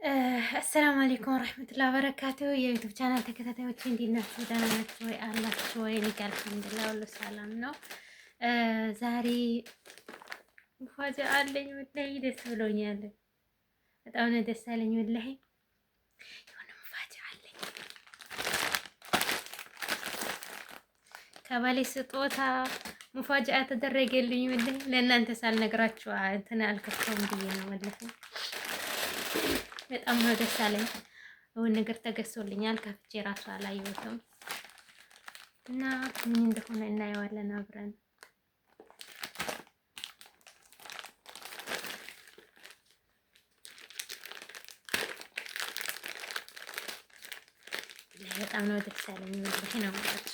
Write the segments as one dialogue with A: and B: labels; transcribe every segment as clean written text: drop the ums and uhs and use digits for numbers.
A: السلام عليكم ورحمة الله وبركاته። የ YouTube channel ተከታታዮች እንዴት ናችሁ? ደህና ናችሁ ወይ? አላችሁ ወይ? እኔ ጋር الحمد لله ሁሉ ሰላም ነው። ዛሬ مفاجأة አለኝ። والله ደስ ብሎኛል። በጣም ነው ደስ አለኝ። والله የሆነ مفاجأة አለኝ ከባሌ ስጦታ مفاجأة ተደረገልኝ። والله ለእናንተ ሳልነግራችሁ እንትን አልከፍተውም ብዬ ነው والله በጣም ነው ደስ አለኝ። እውን ነገር ተገዝቶልኛል። ከፍቼ ራሱ አላየሁትም እና ምን እንደሆነ እናየዋለን አብረን። በጣም ነው ደስ አለኝ። ይሄ ነው ማለት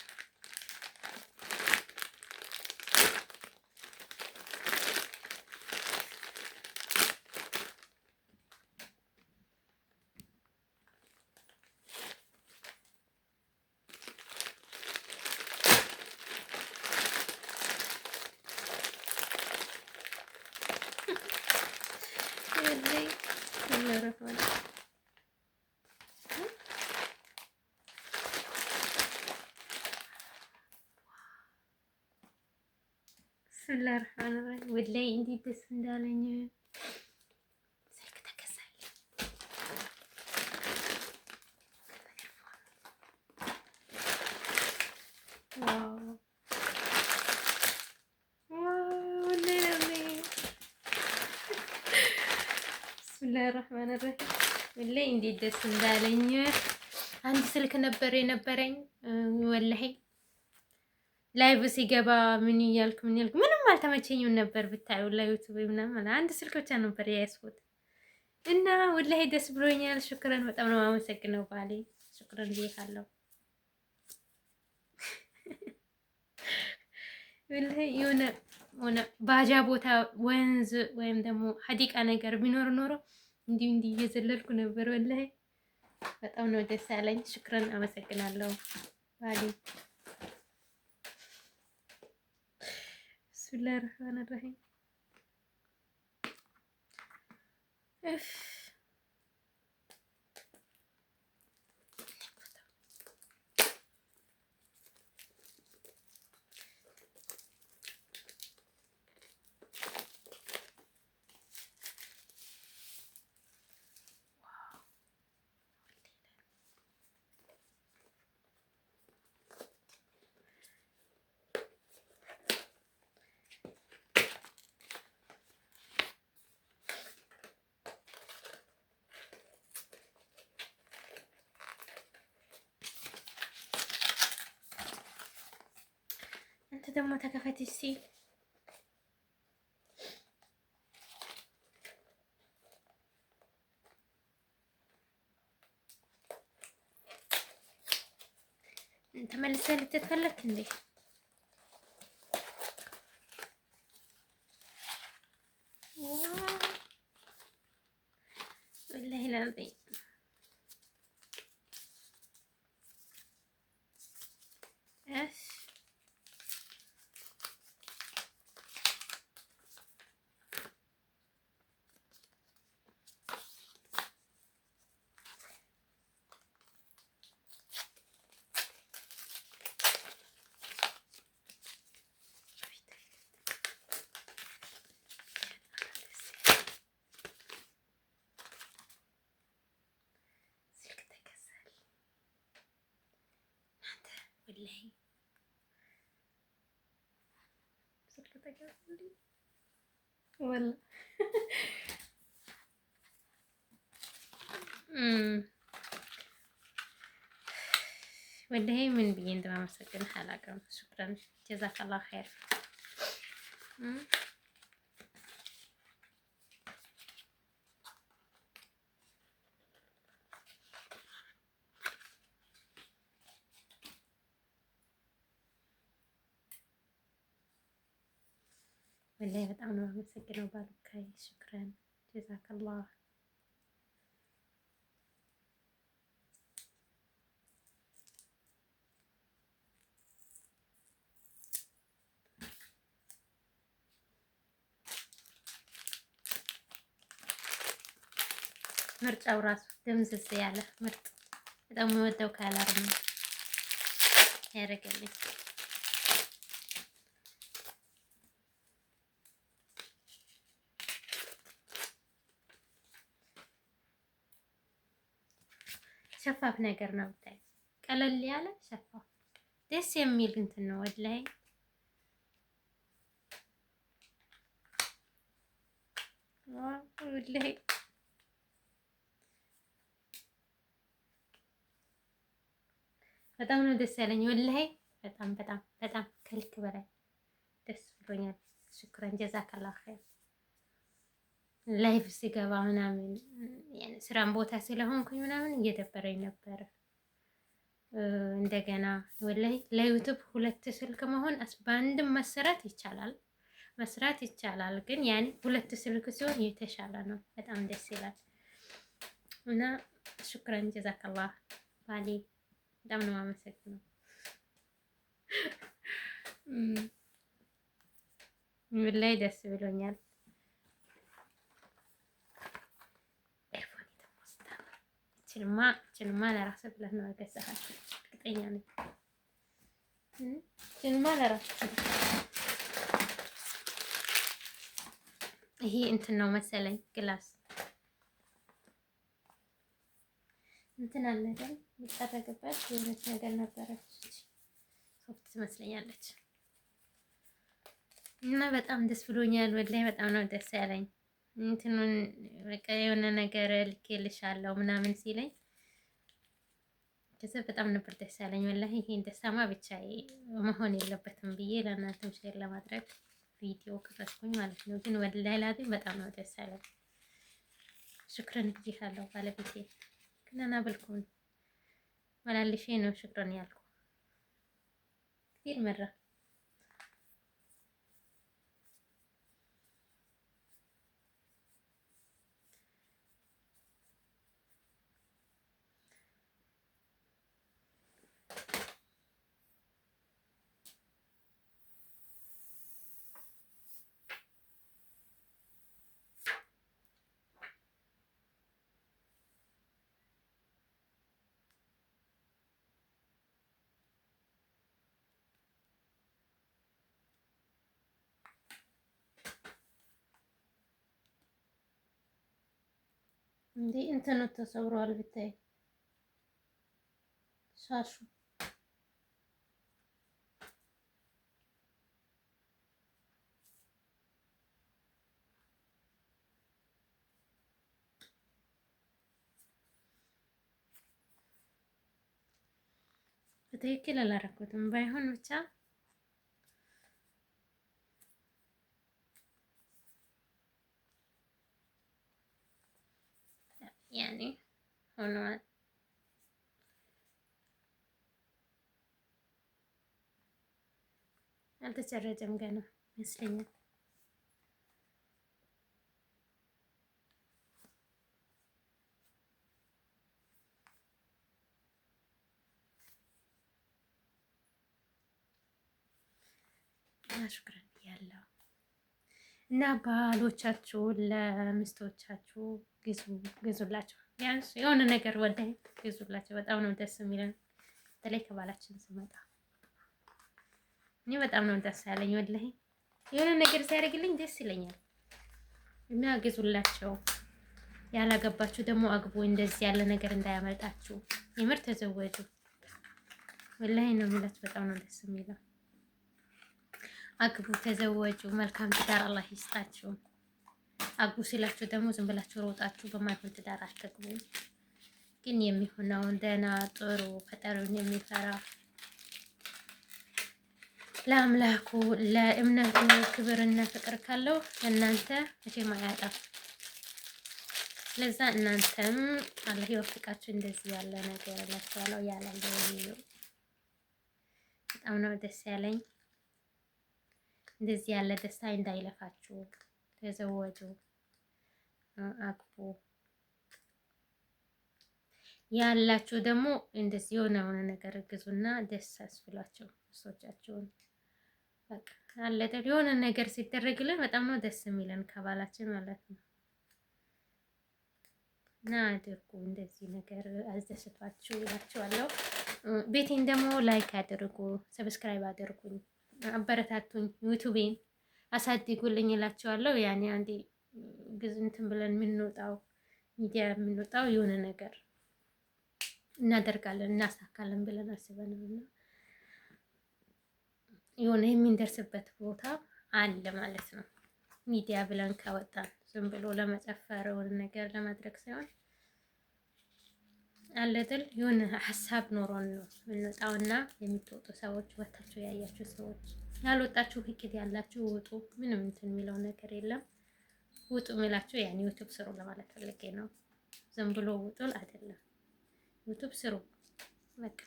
A: بسم الله الرحمن الرحيم። والله እንዴት ደስ እንዳለኝ ስልክ ተገዛልኝ። Wow بسم الله الرحمن الرحيم። والله እንዴት ደስ እንዳለኝ። አንድ ስልክ ነበር የነበረኝ والله live ሲገባ ምን እያልኩ ምን እያልኩ ምንም አልተመቸኝም ነበር ብታዩ ለ YouTube ምናምን አንድ ስልክ ብቻ ነበር የያዝኩት እና والله ደስ ብሎኛል። شكرا በጣም ነው የማመሰግነው ባሌ፣ شكرا ብዬካለሁ። والله የሆነ ሆነ ባጃ ቦታ ወንዝ ወይም ደግሞ حديقة ነገር ቢኖር ኖሮ እንዲሁ እንዲህ እየዘለልኩ ነበር። والله በጣም ነው ደስ ያለኝ። شكرا አመሰግናለሁ ባሌ። بسم الله الرحمن الرحيم። አንተ ደግሞ ተከፈት እስኪ። ተመልሰህ ልትፈለክ እንዴ? ወላሂ ላዚም እሺ ስልክ ተገዛልኝ። እናንተ ወላሂ ስልክ ተገዛልኝ። ወላሂ ወላሂ ምን ብዬ እንደማመሰግንህ አላውቅም። شكرا جزاك الله خير። ወላሂ በጣም ነው የማመሰግነው ባሉካይ። شكرا جزاك الله። ምርጫው ራሱ ድምዝዝ ያለ ምርጥ በጣም የምወደው color ነው ያደረገልኝ። شفاف ነገር ነው ብታይ፣ ቀለል ያለ شفاف ደስ የሚል እንትን ነው ወላሂ። ወላሂ በጣም ነው ደስ ያለኝ ወላሂ። በጣም በጣም በጣም ከልክ በላይ ደስ ብሎኛል። شكرا جزاك الله خير። live ሲገባ ምናምን ስራን ቦታ ስለሆንኩኝ ምናምን እየደበረኝ ነበረ። እንደገና ወላሂ ለ YouTube ሁለት ስልክ መሆን በአንድም መሰራት ይቻላል መስራት ይቻላል። ግን ያኔ ሁለት ስልክ ሲሆን የተሻለ ነው። በጣም ደስ ይላል። እና شكرا جزاك الله ባሌ በጣም ነው የማመሰግነው። ምን ላይ ደስ ብሎኛል። earphone ደግሞ ስታምር እችንማ እችንማ ለራስህ ብለህ ነው የገዛሃት፣ እርግጠኛ ነኝ። እችንማ ለራስህ። ይሄ እንትን ነው መሰለኝ glass እንትን አለ አይደል የሚጠረግበት የሆነች ነገር ነበረች። ሶፍት ትመስለኛለች። እና በጣም ደስ ብሎኛል። ወላሂ በጣም ነው ደስ ያለኝ። እንትኑን በቃ የሆነ ነገር ልኬልሻለሁ ምናምን ሲለኝ ከዛ በጣም ነበር ደስ ያለኝ። ወላሂ ይሄን ደስታማ ብቻ መሆን የለበትም ብዬ ለእናንተም share ለማድረግ ቪዲዮ ከፈትኩኝ ማለት ነው። ግን ወላሂ ላዚም በጣም ነው ደስ ያለኝ። شكرا ብዬሻለሁ ባለቤቴ። ግን أنا በልኩን መላልሼ ነው شكرا ያልኩ كثير مرة። እንዴ እንትኑ ተሰብሯል ብታይ ሻሹ በትክክል አላረኩትም። ባይሆን ብቻ ያኔ ሆኗል። አልተጨረጨም ገና ይመስለኛል። ሽክረን ያለው እና ባሎቻችሁ ለሚስቶቻችሁ ግዙ ግዙላቸው። ቢያንስ የሆነ ነገር ወላሂ ግዙላቸው። በጣም ነው ደስ የሚለን በተለይ ከባላችን ስመጣ እኔ በጣም ነው ደስ ያለኝ። ወላሂ የሆነ ነገር ሲያደርግልኝ ደስ ይለኛል። እና ግዙላቸው። ያላገባችሁ ደግሞ አግቡ። እንደዚህ ያለ ነገር እንዳያመልጣችሁ። የምር ተዘወጁ። ወላሂ ነው የምላችሁ። በጣም ነው ደስ የሚለው። አግቡ፣ ተዘወጁ። መልካም ትዳር አላህ ይስጣችሁ። አግቡ ሲላችሁ ደግሞ ዝም ብላችሁ ሮጣችሁ በማይሆን ትዳር አትግቡ። ግን የሚሆነውን ደህና ጥሩ ፈጣሪውን የሚፈራ ለአምላኩ ለእምነቱ ክብርና ፍቅር ካለው ለእናንተ መቼም አያጣም። ስለዛ እናንተም አላህ ይወፍቃችሁ። እንደዚህ ያለ ነገር እላችኋለሁ። ያላለ በጣም ነው ደስ ያለኝ። እንደዚህ ያለ ደስታ እንዳይለፋችሁ። ተዘወጁ፣ አግቡ። ያላችሁ ደግሞ እንደዚህ የሆነ የሆነ ነገር ግዙና ደስ አስብሏቸው ሚስቶቻችሁን። በቃ አለ የሆነ ነገር ሲደረግልን በጣም ነው ደስ የሚለን ከባላችን ማለት ነው። እና አድርጉ እንደዚህ ነገር አስደስቷችሁ እላችኋለሁ። ቤቴን ደግሞ like አድርጉ፣ subscribe አድርጉኝ፣ አበረታቱኝ፣ ዩቱቤን አሳድጉልኝ እላችኋለሁ። ያኔ አንዴ እንትን ብለን የምንወጣው ሚዲያ የምንወጣው የሆነ ነገር እናደርጋለን እናሳካለን ብለን አስበን ነው እና የሆነ የምንደርስበት ቦታ አለ ማለት ነው። ሚዲያ ብለን ካወጣን ዝም ብሎ ለመጨፈር የሆነ ነገር ለማድረግ ሳይሆን አለጥል የሆነ ሀሳብ ኖሮን ነው የምንወጣውና የምትወጡ ሰዎች ወታችሁ ያያችሁ ሰዎች ያልወጣችሁ እቅድ ያላችሁ ውጡ። ምንም እንትን የሚለው ነገር የለም። ውጡ የሚላችሁ ያን ዩቱብ ስሩ ለማለት ፈልጌ ነው። ዝም ብሎ ውጡል አይደለም። ዩቱብ ስሩ። በቃ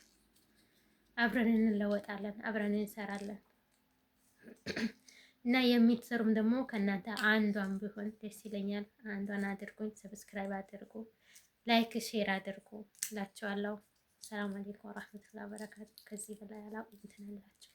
A: አብረን እንለወጣለን፣ አብረን እንሰራለን። እና የምትሰሩም ደግሞ ከእናንተ አንዷን ቢሆን ደስ ይለኛል። አንዷን አድርጉኝ፣ subscribe አድርጉ፣ like share አድርጉ እላቸዋለሁ። ሰላም አለይኩም ወራህመቱላሂ ወበረካቱ። ከዚህ በላይ አላውቅም እንትን አላቸው።